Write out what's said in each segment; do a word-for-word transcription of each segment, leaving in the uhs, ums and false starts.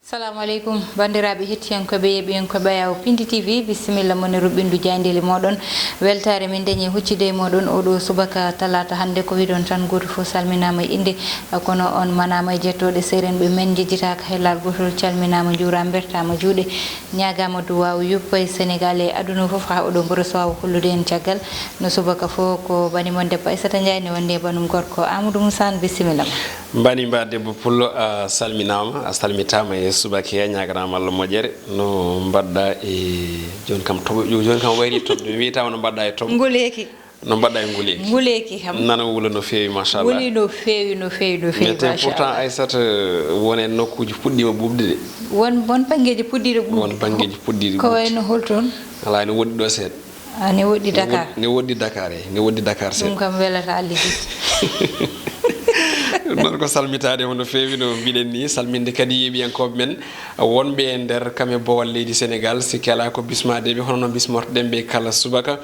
Salamu aleykum, banndiraaɓe hettiyankooɓe, yeeɓiyankooɓe Ayaawo Pindi T V, bisimilla mon e ruɓɓindu jaayndeeli mooɗon. Weltaare min dañi huccude e mooɗon oɗo subaka talaata hannde, ko wiɗon tan, gooto fof salminaama e innde, kono on manaama e jettooɗe. Seerenɓe men njejjitaaka hay laal gootol, calminaama, njuuraama, mbertaama juuɗe, ñaagaama duwaaw yuppa e Senegaal e aduna fof, haa oɗo mboro so waawa hollude en caggal. No subaka fof ko bani mon debbo Aissata Ndiaye, ne wonde e banum gorko Amadou Moussa Anne, bisimilla ma. Mbani mba debbo pullo, a salminaama, a salmitaama e subaka he, ñaaganaama Allah moƴƴere. No mbaɗɗa e jooni kam toɓo, jooni kam wayri toɓo, mi wiyata no mbaɗɗa e toɓo. Nguleeki. No mbaɗɗa e nguleeki? Nguleeki kam. Nana wula no feewi, machallah. Wuli no feewi, no feewi, no feewi, mais te machallah. Pourtant, Aissata, won e nokkuuji puɗɗiima ɓuuɓde de. Won, won banngeeji puɗɗiiɗo ɓuuɓde. Won banngeeji puɗɗiiɗo ɓuuɓde. Ko wayno holtoon? Alaa, ene woɗɗi ɗo seeɗa. Ah, ne woɗɗi Dakar. Ne woɗɗi Dakar, eyi, ne woɗɗi Dakar seeɗa. Ɗum kam welata liggitti. Ɗum noon ko salmitaade mo no feewi, no mbiɗen ni, salminde kadi yeeɓiyankooɓe men wonɓe e nder kam e boowal leydi Senegaal, sikke alaa ko bismaadeɓe, hono no bismortoɗen ɓe kala subaka.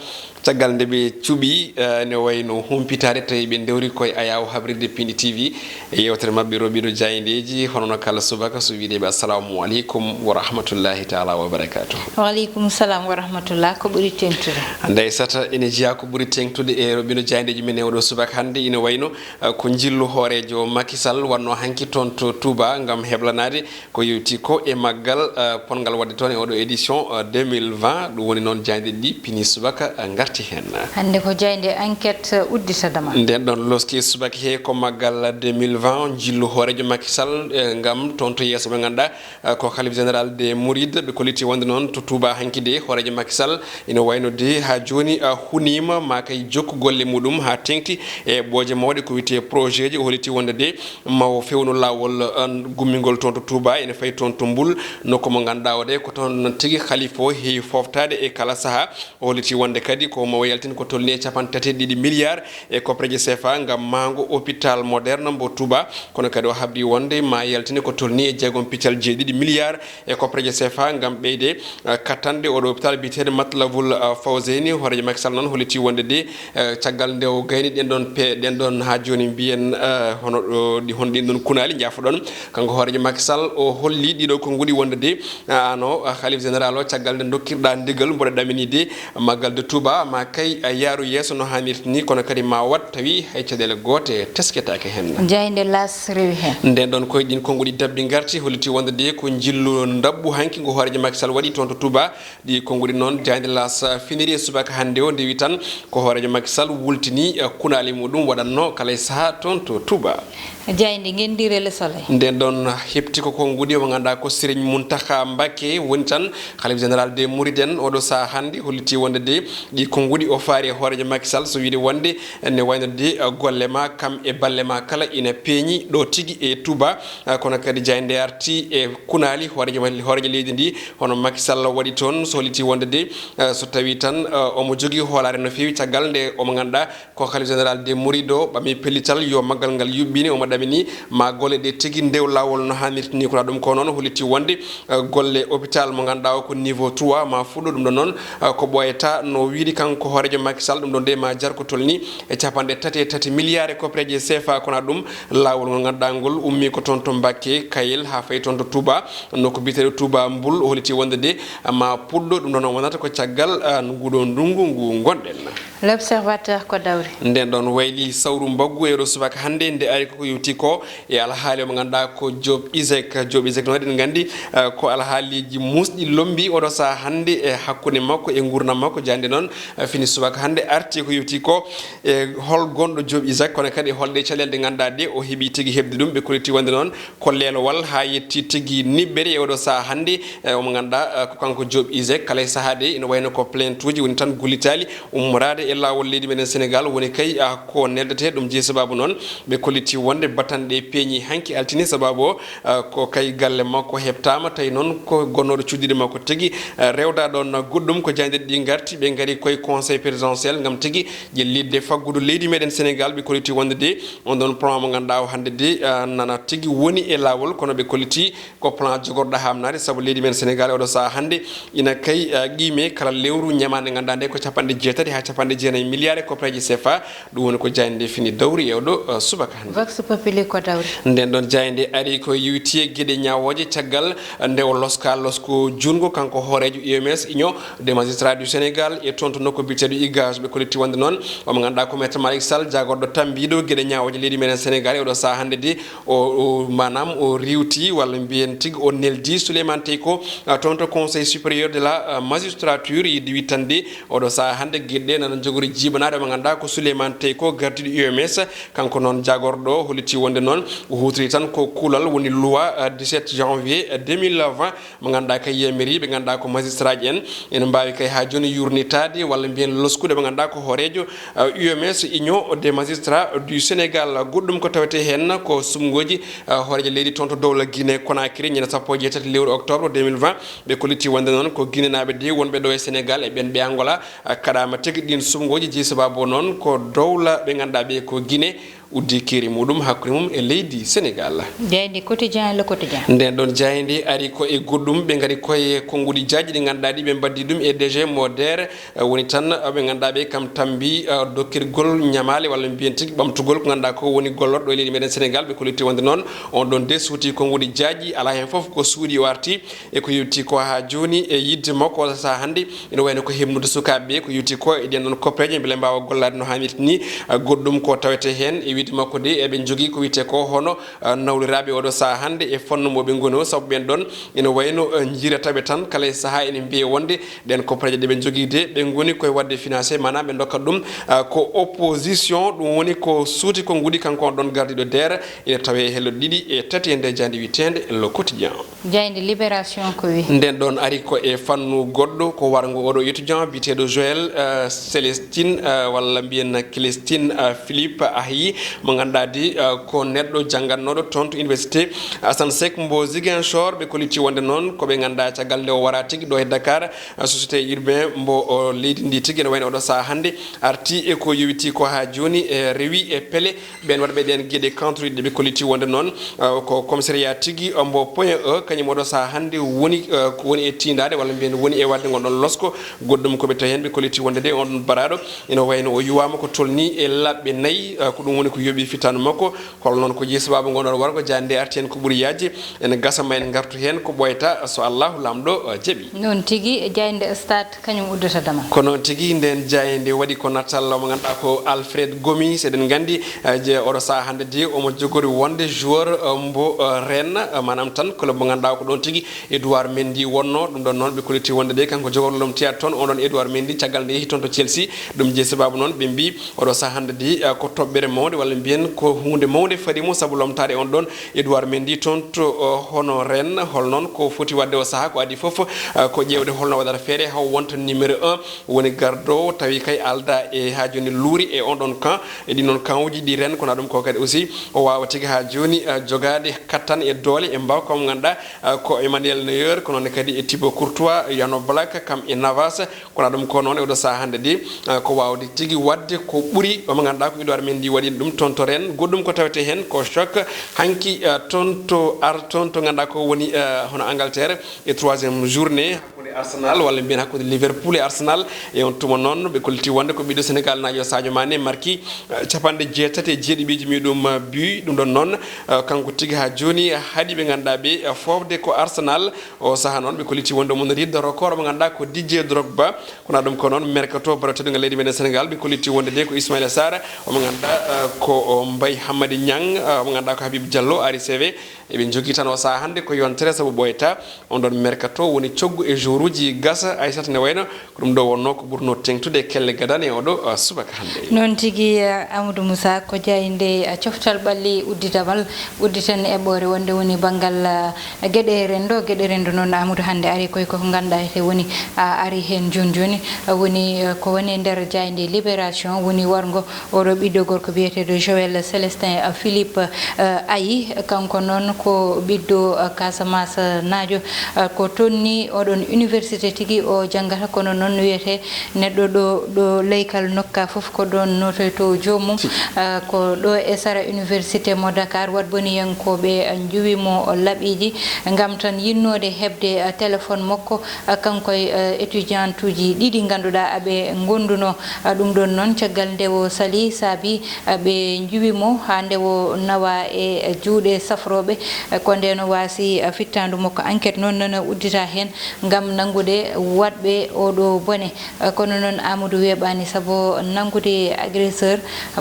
Caggal nde ɓe cuɓi, eh, ne wayno humpitaade, tawi ɓe ndewri koye Ayaawo habrirde Pindi T V, e yeewtere maɓɓe Roɓiiɗo Jaayndeeji, hono no kala subaka, so wiide ɓe, "Assalamu aleykum wa rahmatullahi taala wa barakatuh." Wa aleykum salam wa rahmatullah. Ko ɓuri teeŋtude? Hannde Aissata, ene jeyaa ko ɓuri teeŋtude e Roɓiiɗo Jaayndeeji men e oɗo subaka hannde, ina wayno, eh, ko njillu hooreejo Macky Sall wonno hanki toon to Touba ngam heblanaade ko yowti ko e maggal, eh, potngal waɗde toon e oɗo édition, eh, deux mille vingt. Ɗum woni noon jaaynde ɗi pini subaka, eh, ngarti heen. Hannde ko jaaynde enquête, eh, udditata ma. Nden ɗon loski subaka he ko maggal deux mille vingt, njillu hooreejo Macky Sall, eh, ngam toon to yeeso mo ngannduɗaa, eh, ko Khalif Général des Mourides. Ɓe kolliti wonde noon to Touba hanki de, hooreejo Macky Sall ina wayno de haa jooni, eh, huniima ma kay jokku golle muɗum haa teeŋti e ɓooje mawɗe ko wiyetee projet ji. O holliti wonde de ma o fewnu laawol, eh, gummingol toon to Touba, ene fayi toon to Mbul, nokku mo ngannduɗaa o de ko toon tigi Khalifa o heewi fooftaade e kala sahaa. O holliti wonde kadi ko mo yaltin ko tolni e capanɗe tati e ɗiɗi milliards e koppareeje C F A ngam mahngo hôpital moderne mbo Touba, kono kadi o habri wonde ma yaltine ko tolni e jeegom piccal jeeɗiɗi milliards e koppareeje C F A ngam ɓeyde, eh, kattanɗe oɗo hôpital biyeteeɗo Matlaboul, eh, Fawzeyni. Hooreejo Macky Sall noon holliti wonde de, eh, caggal nde o gayni ɗen ɗon pe-, ɗen ɗon haa jooni mbiyen, eh, hono ɗo, ɗi, hono ɗin ɗon kunaali, njaafoɗon. Kanko hooreejo Macky Sall o holli ɗiɗo konnguɗi wonde de, eh, ano, eh, Khalif Général o, caggal nde dokkirɗa ndigal mboɗo ɗamini de maggal de Touba, ma kay, eh, yaaru yeeso no haanirta ni, kono kadi ma waɗ tawi hay caɗeele goote tesketaake heen. Jaaynde L'As rewi heen. Nden ɗon koye ɗin konnguɗi dabbi ngarti, holliti wonde de ko njillu ndabbu hanki ngo hooreejo Macky Sall waɗi toon to Touba. Ɗi konnguɗi noon, jaaynde L'As finiri e subaka hannde o, ndewi tan ko hooreejo Macky Sall wultini, eh, kunaali muɗum waɗatno kala e sahaa toon to Touba. Jaaynde ngenndi Le Soleil. Nden ɗon heɓti ko konnguɗi mo ngannduɗaa ko Serigne Mountakha Mbacké woni tan Khalif Général des Mourides en oɗo sahaa hannde, holliti wonde de ɗi konnguɗi o faari e hooreejo Macky Sall, so wiide wonde ne wayno de, eh, golle ma kam e balle ma kala ina peeñi ɗo tigi e Touba. Ah, kono kadi jaaynde arti e kunaali hooreejo, hooreejo leydi ndi, hono Macky Sall waɗi toon, so holliti wonde de, ah, so tawi tan, ah, omo jogii hoolaare no feewi caggal nde omo ngannduɗaa ko Khalif Général des Mourides o ɓami pellital yo maggal ngal yuɓɓine, omo ɗamini ma golle ɗe tigi ndew laawol no haanirta ni. Kono ɗum ko noon holliti wonde, ah, golle hôpital mo ngannduɗaa o ko niveau trois ma fuɗɗo, ɗum ɗon noon, ah, ko ɓooyata no wiiri kanko hooreejo Macky Sall, ɗum ɗon de ma jar ko tolni e capanɗe tati e tati milliards e koppareeje C F A, kono ɗum laawol ngol ngannduɗaa ngol ummii ko toon to Mbacké Kayel haa fayi toon to Touba, nokku biyeteeɗo Touba Mboul, o holliti wonde de ma puɗɗo, ɗum ɗon o wonata ko caggal, ah, nguɗo ndunngu ngu ngonɗen. L'Observateur ko dawri. Nden ɗon wayli sawru mbaggu e oɗo subaka hannde, nde ari ko yowti ko e alhaali mo ngannduɗaa ko Job Isaac. Job Isaac noon eɗen nganndi, ah, ko alhaaliji muusɗi lombi oɗo sahaa hannde e hakkunde makko e nguurndam makko. Jaaynde noon, ah, fini subaka hannde arti ko yowti ko e hol gonɗo Job Isaac, kono kadi e holɗe caɗeele ɗe ngannduɗaa ɗe o heɓi tigi heɓde ɗum. Ɓe kolliti wonde noon ko leelowal haa yetti tigi niɓɓere e oɗo sahaa hannde. Eh, omo ngannduɗaa, eh, ko kanko Job Isaac, kala e sahaa de ina wayno ko plainte uji woni tan gullitaali ummoraade e laawol leydi meɗen Senegaal, woni kay, ah, ko neldetee. Ɗum jeyi sabaabu noon ɓe kolliti wonde batanɗe peeñi hanki altine, sabaabu o, ah, ko kay galle makko heɓtaama, tawi noon ko gonnooɗo cuddiɗo makko tigi, ah, rewda ɗoon goɗɗum. Ko jaayndeeji ɗi ngarti, ɓe ngari koye conseil présidentiel ngam tigi ƴellitde faggudu leydi meɗen Senegaal. Ɓe kolliti wonde de on ɗon plan mo ngannduɗaa o hannde de, ah, nana tigi woni e laawol, kono ɓe kolliti ko plan jogorɗo haamnaade, sabu leydi men Senegaal e oɗo sahaa hannde ina kay, ah, qiime kala lewru ñamaande ngannduɗaa nde ko capanɗe jeetati haa capanɗe jeenayi milliards e koppareeji C F A. Ɗum woni ko jaaynde nde fini dawri e oɗo, uh, subaka hannde. Vox Populi ko dawri. Nden ɗon jaaynde ari ko yewti e geɗe ñaawooje caggal nde o loska losko junngo kanko hooreejo U M S, Union des magistrats du Sénégal, e toon to nokku biyeteeɗo Igage. Ɓe kolliti wonde noon omo ngannduɗaa ko Maître Malick Sall, jaagorɗo tambiiɗo geɗe ñaawooje leydi meɗen Sénégal, e oɗo sahaa hannde de o, o, maanaam o riiwti walla mbiyen tigi o neldi Souleymane Teiko, uh, toon to Conseil supérieur de la, uh, magistrature, yiɗde wittande oɗo sahaa hannde geɗe ɗe nana jogori jiibanaade mo ngannduɗaa ko Souleymane Teiko, gardiiɗo U M S. Kanko noon jaagorɗo holliti wonde noon o huutiri tan ko kuulal woni loi, uh, dix-sept janvier, uh, deux mille vingt, mo ngannduɗaa kay yiyamiri ɓe ngannduɗaa ko magistrat en ene mbaawi kay haa jooni yurnitaade walla mbiyen loskude mo ngannduɗaa ko hooreejo, uh, U M S, Union des magistrats du Sénégal. Goɗɗum ko tawetee heen ko suɓngooji, uh, hooreejo leydi toon to dowla Guinée Conakry ñande sappo e jeetati lewru octobre deux mille vingt. Ɓe kolliti wonde noon ko Guinénaaɓe de wonɓe ɗo e Sénégal e ɓeen ɓe Angola, uh, kaɗaama tigi ɗiin suɓngooji. Jeyi sabaabu o noon ko dowla ɓe ngannduɗaa ɓe ko Guinée uddi keeri muɗum hakkunde mum e leydi Sénégal. Jaaynde Quotidien, Le Quotidien. Nden ɗon jaaynde ari ko e goɗɗum, ɓe ngari koye konnguɗi jaajɗi ɗi ngannduɗaa ɗi ɓe mbaddi ɗum e D G Moder, eh, woni tan, eh, ɓe ngannduɗaa ɓe kam tambi, eh, dokkirgol ñamaale walla mbiyen tigi ɓamtugol ko ngannduɗaa ko woni gollorɗo e leydi meɗen Sénégal. Ɓe kolliti wonde noon on ɗon de suuti konnguɗi jaajɗi, alaa heen fof ko suuɗi o arti e ko yewti ko haa jooni e yiɗde makko o sahaa hannde. Ina wayno ko heɓnude sukaaɓe ɓe ko yewti ko e ɗen ɗon koppereeje mbele mbaawa gollaade no haanirta ni. Ah, goɗɗum ko tawetee heen e wiyde makko de eɓe njogii ko wiyetee ko hono, ah, nawliraaɓe oɗo sahaa hannde e fannu mo ɓe ngoni o, sabu ɓeen ɗon ina wayno, ah, njiirataɓe tan kala e sahaa ene mbiye wonde ɗeen koppereeje ɗe ɓe njogii de ɓe ngoni koye waɗde financé, maanaam ɓe ndokkat ɗum, ah, ko opposition. Ɗum woni ko suuti konnguɗi kanko on ɗon gardiiɗo deer ina tawee e hello ɗiɗi e tati e nder jaaynde wiyeteende Le Quotidien. Jaaynde Libération ko wi? Nden ɗon ari ko e fannu goɗɗo, ko warngo oɗo étudiant biyeteeɗo Joël, eh, Célestine, eh, walla mbiyen Célestine, eh, Philippe Ahi, mo ngannduɗaa de, eh, ko neɗɗo janngatnooɗo toon to université Assane Seck mbo Ziguinchor. Ɓe kolliti wonde noon ko ɓe ngannduɗaa caggal nde o wara tigi ɗo e Dakar, eh, société urbain mbo, o, leydi ndi tigi ene wayno oɗo sahaa hannde arti e ko yowiti ko haa jooni, e rewi e pele. Ɓeen waɗɓe ɗeen geɗe kantoriɗe ɓe kolliti wonde noon, uh, ko commissariat tigi, uh, mbo point E, kañum oɗo sahaa hannde woni, uh, ko woni e tiindaade walla mbiyen woni e waɗde ngon ɗon losko. Goɗɗum ko ɓe tawi heen ɓe kolliti wonde de on ɗon baraaɗo ina wayno o yuwaama ko tolni e laɓɓe nayi, uh, ko ɗum woni ko yooɓi fittaandu makko. Kono noon ko jeyi sabaabu ngon ɗon wargo jaaynde nde arti heen ko ɓuri yaajde. Ene gasa ma en ngartu heen ko ɓooyata so Allahu Laamɗo, uh, jaɓi. Noon tigi, jaaynde Stade kañum uddata damal. Ko noon tigi, nden jaaynde waɗi ko natal mo ngannduɗaa ko Alfred Gomis. Eɗen nganndi, eh, je oɗo sahaa hannde de omo jogori wonde joueur, eh, mbo, eh, Rennes, eh, maanaam tan club mo ngannduɗaa ko ɗoon tigi Edouard Mendy wonno. Ɗum ɗon noon ɓe kolliti wonde de kanko jogorɗo ɗum théâtre toon, on ɗon Edouard Mendy, caggal nde yehi toon to Chelsea. Ɗum jeyi sabaabu noon ɓe mbii oɗo sahaa hannde de, eh, ko toɓɓere mawnde walla mbiyen ko huunde mawnde fadi mo sabu lomtaade on ɗon Edouard Mendy toon to, eh, hono Rennes. Hol noon ko foti waɗde o sahaa ko adii fof, eh, ko ƴeewde holno waɗata feere haw wonta numéro un woni gardo tawi kay alda e haa jooni luuri e on ɗon camp, e ɗin ɗon camp uji ɗi Rennes, kono ɗum ko kadi aussi o waawa tigi haa jooni, eh, jogaade kattan e doole e mbaawka mo ngannduɗaa, eh, ko Emmanuel Neuer, kono noon kadi e Thibaut Courtois, Yan Oblak, kam e Navas, kono ɗum ko noon e oɗo sahaa hannde de, eh, ko waawde tigi waɗde ko ɓuri mo ngannduɗaa ko Edouard Mendy waɗi ɗum toon to Rennes. Goɗɗum ko tawetee heen ko choc hanki, eh, toon to ar-, toon to ngannduɗaa ko woni, eh, hono Angleterre e troisième journée. Hakkunde Arsenal, walla mbiyen hakkunde Liverpool e Arsenal. E on tuma noon, ɓe kolliti wonde ko ɓiɗɗo Senegal naajo Sadio Mané marki, eh, capanɗe jeetati e jeeɗiɗi ɓe jimi ɗum, eh, but. Ɗum ɗon noon, eh, kanko tigi haa jooni haɗi ɓe ngannduɗaa ɓe, eh, foofde ko Arsenal. O sahaa noon, ɓe kolliti wonde omo noddi record mo ngannduɗaa ko Didier Drogba. Kono ɗum ko noon mercato baro teddugal leydi meɗen Senegal, ɓe kolliti wonde de ko Ismaïla Sarr, omo ngannduɗaa, eh, ko o Mbaye Hamady Niang, eh, omo ngannduɗaa ko Habib Diallo, Ari C V. Eɓe njogii tan o sahaa hannde ko yontere sabu ɓooyata. On ɗon mercato woni coggu e joueuruuji gasa, Aissata, ne wayno ko ɗum ɗo wonnoo ko ɓurnoo teeŋtude e kelle gadane e oɗo, uh, subaka hannde. Noon tigi, uh, Amadou Moussa, ko jaaynde, uh, coftal ɓalli uddidamal, udditen eɓɓoore wonde woni banngal, uh, geɗe renndo. Geɗe renndo noon, Amadou, hannde ari koye ko ngannduɗaa ete woni, uh, ari heen jooni jooni, uh, woni, uh, ko woni e nder jaaynde Libération, woni warngo oɗo ɓiɗɗo gorko biyeteeɗo Joël Célestin, uh, Philippe, uh, Ayi. Kanko noon Ko ɓiɗɗo, uh, Casamance naajo, uh, ko toon ni oɗon université tigi o janngata, kono noon wiyetee neɗɗo ɗo, ɗo leykal nokka fof ko ɗoon notoyto joomum. Uh, ko ɗo e sara université mo Dakar, waɗ boniyankooɓe, uh, njuwi mo laɓiiji ngam tan yinnoode heɓde, uh, téléphone makko, uh, kanko e, uh, étudiantuuji ɗiɗi ngannduɗaa aɓe ngondunoo. Uh, ɗum ɗoon noon caggal nde o sali saabi, uh, ɓe njuwi mo haa nde o nawa e juuɗe safrooɓe. Uh, ko ndeen o waasi, uh, fittaandu makko. Enquête noon nana uddita heen ngam nanngude waɗɓe oɗo bone. Uh, kono noon Amadou weeɓaani sabu nanngude agresseur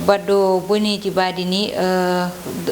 baɗɗo boneeji mbaɗi ni, uh,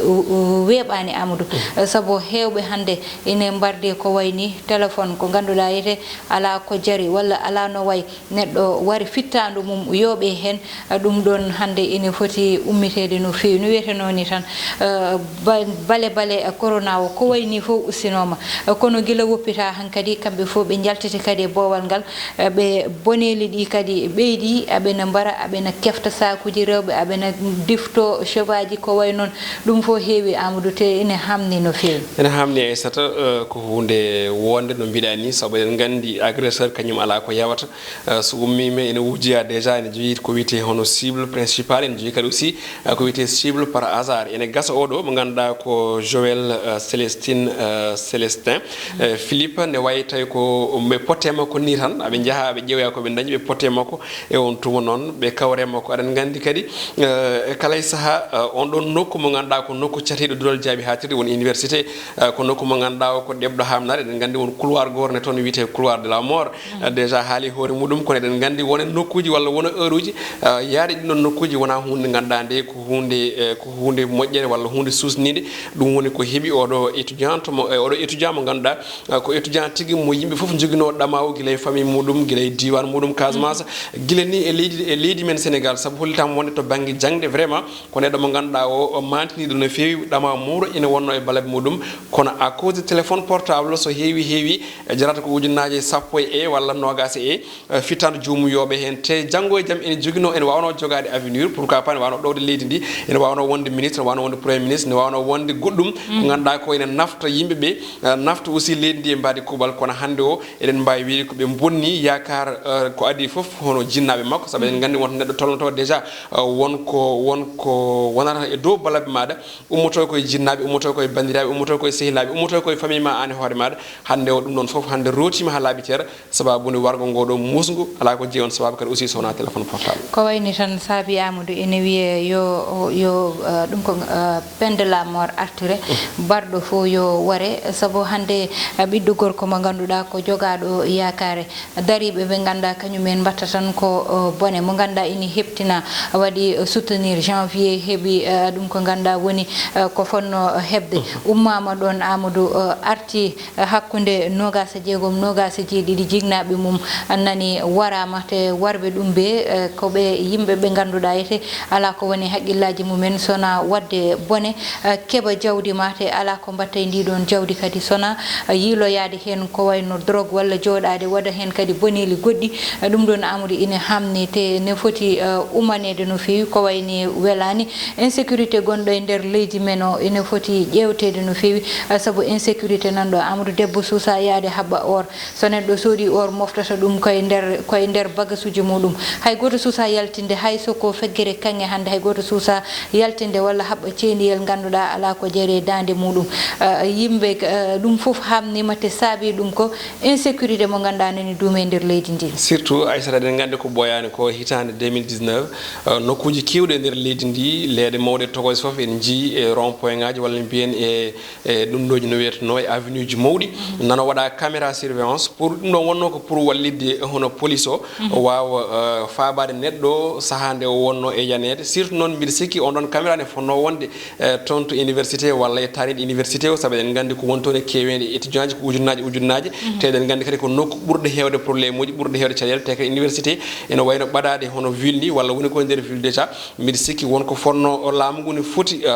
u-, u-, weeɓaani Amadou. Uh, sabu heewɓe hannde ine mbardi ko wayi ni téléphone ko ngannduɗaa wiyetee alaa ko jari walla alaa no wayi. Neɗɗo wari fittaandu mum yooɓe heen, ɗum ɗoon hannde ene foti ummiteede no feewi. No wiyetenoo ni tan, eh, ba-, bale bale, eh, corona o, ko wayi ni fof ustinooma. Eh, kono gila woppitaa hankadi, kamɓe fof ɓe njaltiti kadi e boowal ngal, eh, ɓe boneeli ɗi kadi ɓeydi, aɓena mbara, aɓena kefta saakuuji rewɓe, aɓena difto chevauxeji, ko wayi noon. Ɗum fof heewi, Amadou, te ene haamni no feewi. Ene haamni, Aissata, eh, ko huunde wonde no mbiɗa ni, sabu eɗen nganndi agresseur kañum alaa ko yawata. Eh, so ummiima ene wujja déjà, ene jogii ko wiyetee hono cible principal, ene jogii kadi aussi, eh, ko wiyetee cible par hasard. Ene gasa oɗo mo ngannduɗaa ko Joël, eh, Célestine, eh, Célestin, eh, Philippe, ne wayi tawi ko ɓe potte makko ni tan, aɓe njaha, ɓe ƴeewoya ko ɓe dañi, ɓe potte makko e on tuma noon, ɓe kawre makko. Aɗen nganndi kadi, eh, e kala e saha, eh, on ɗon nokku mo ngannduɗaa ko nokku catiiɗo duɗal jaaɓi haatirde, woni université, eh, ko nokku mo ngannduɗaa o ko ɗeɓɗo haamnaade. Eɗen nganndi won couloir goto ne toon wiyetee couloir de la mort. Eh, déjà haali hoore muɗum, kono eɗen nganndi won e nokkuuji walla won e heure uji, eh, yaade ɗin ɗon nokkuuji wonaa huunde ngannduɗaa nde ko huunde, eh, ko huunde moƴƴere walla huunde suusniinde. Ɗum woni ko heɓi oɗo étudiante mo, eh, oɗo étudiant mo ngannduɗaa, eh, ko étudiant tigi mo yimɓe fof njoginoo ɗamaawu gila e famille muɗum, gila e diiwaan muɗum Casamance, gila ni e leydi, e leydi men Sénégal, sabu hollitaama wonde to bannge jaŋde vraiment ko neɗɗo mo ngannduɗaa o, o maantiniiɗo no feewi, ɗamaawu mawɗo ina wonnoo e balabe muɗum, kono à cause de téléphone portable so heewi heewi, e jarata ko ujunnaaje sappo e walla noogaas e, eh, fittaandu juumuyooɓe heen. Te janngo e jam ene joginoo, ene waawnoo jogaade avenir, pourquoi pas ene waawnoo ɗowde leydi ndi, ene waawnoo wonde ministre, ene waawnoo wonde premier ministre, ene waawnoo wonde goɗɗum ko ngannduɗaa ko ene nafta yimɓe ɓe, eh, nafta aussi leydi ndi e mbaadi kuuɓal. Kono hannde o eɗen mbaawi wiyde ko ɓe bonni yaakaar, eh, ko adii fof hono jinnaaɓe makko, sabu eɗen nganndi wonta neɗɗo tolnotoo déjà, eh, won ko, won ko wonata e dow balabe maaɗa, ummotoo ko e jinnaaɓe, ummotoo ko e banndiraaɓe, ummotoo ko e sehilaaɓe, ummotoo ko e famille ma aan e hoore maaɗa. Hannde o ɗum ɗon fof hannde rootiima haa laaɓi cer, sababu nde wargo ngo ɗo muusngu alaa ko jeyi on sababu kadi aussi so wonaa téléphone portable. Ko wayi ni tan saabi Amadou ene wiyee yo, yo, eh, ɗum ko, eh, peine de la mort artire, barɗo fof yo ware, sabu hannde, eh, ɓiɗɗo gorko mo ngannduɗaa ko jogaaɗo yaakaare, dariiɓe ɓe ngannduɗaa kañum en mbaɗta tan ko, eh, bone, mo ngannduɗaa ene heptina, waɗi, eh, soutenir janvier, heɓi, eh, ɗum ko ngannduɗaa woni, eh, ko fotnoo heɓde. Ummaama ɗoon Amadou, eh, arti hakkunde noogaas e jeegom, noogaas e jeeɗiɗi, jinnaaɓe mum nani waraama, te warɓe ɗum ɓe, eh, ko ɓe yimɓe ɓe ngannduɗaa ete alaa ko woni haqqillaaji mumen, so wonaa waɗde bone, eh, keɓa jawdi ma, te alaa ko mbaɗta e ndi ɗoon jawdi kadi, so wonaa, eh, yiiloyaade heen ko wayno drogue walla jooɗaade waɗa heen kadi boneeli goɗɗi. Eh, ɗum ɗoon Amadou ine haamni, te ne foti, eh, umaneede no feewi, ko wayni welaani. Insécurité gonɗo e nder leydi men o ene foti ƴeewteede no feewi, eh, sabu insécurité nan ɗo, Amadou, debbo suusa yaade haɓɓa or. So neɗɗo soodi or, moftata ɗum koye nder, koye nder bagasuuji muɗum. Hay gooto suusa yaltinde, hay so ko feggere kaŋŋe hannde, hay gooto suusa yaltinde walla haɓɓa ceendiyel ngannduɗaa alaa ko jeere daande muɗum. Eh, yimɓe, eh, ɗum fof haamniima, te saabi ɗum ko insécurité mo ngannduɗaa nani duume e nder leydi ndi. Surtout, Aissata, eɗen nganndi ko ɓooyaani ko hitaande deux mille dix-neuf, eh, nokkuuji keewɗi e nder leydi ndi, leeɗe mawɗe tokoose fof en njii e rond point ŋaaji walla mbiyen e, e ɗum ɗooji no wiyetenoo e avenue ji mawɗi, nana waɗa caméra surveillance. Pour ɗum ɗon wonnoo ko pour wallitde hono police o, o waawa, eh, faabaade neɗɗo sahaa nde o wonnoo e yaneede. Surtout noon mbiɗa sikki on ɗon caméra ne fotnoo wonde, eh, toon to université walla e taariindi université o, sabu eɗen nganndi ko woni toon e keeweendi étudiant ji ko ujunnaaji ujunnaaji, te eɗen nganndi kadi ko nokku ɓurɗo heewde problème uji, ɓurɗo heewde caɗeele, te kadi université ene wayno ɓadaade hono ville ni walla woni ko e nder ville déjà. Mbiɗa sikki won ko fotnoo o laamu ngu ne foti, eh,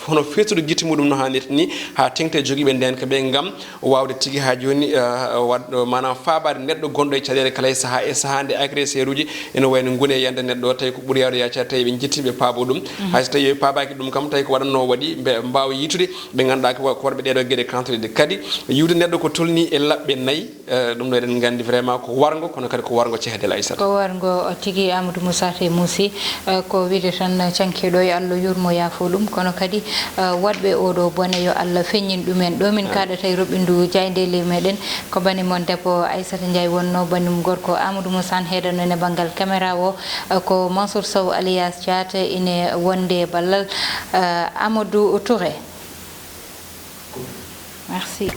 hono feesude gite muɗum no haanirta ni, haa teŋti e jogiiɓe ndeenka ɓe ngam waawde tigi haa jooni, eh, waɗ-, maanaam faabaade neɗɗo gonɗo e caɗeele kala e sahaa e sahaa nde agresseur uji ene wayno ngoni e yande neɗɗo, tawi ko ɓuri yaawde yaacaade, tawi ɓe njettii ɓe paabo ɗum. Hay so tawi ɓe paabaaki ɗum kam, tawi ko waɗatnoo waɗi, mbe-, mbaawa yiitude ɓe ngannduɗaa ko wa- ko waɗɓe ɗeɗo geɗe kantuɗe ɗe. Kadi yiwde neɗɗo ko tolni e laɓɓe nayi, eh, ɗum ɗo eɗen nganndi vraiment ko warngo, kono kadi ko warngo cehedel, Aissata. Ko warngo tigi, Amadou Moussa Tey Moussi. Eh, ko wiide tan, canke ɗo, yo Allah yurmo, yaafo ɗum, kono kadi, eh, waɗɓe oɗo bone, yo Allah feññin ɗumen. Ɗo min kaɗata e roɓɓindu jaayndeeli meɗen, ko bani mon debbo Aissata Ndiaye wonno, banum gorko Amadou Moussa heɗano e banngal caméra o, eh, ko Mansour Sow alias Thiat ine wonde ballal, eh, Amadou Touré. Merci.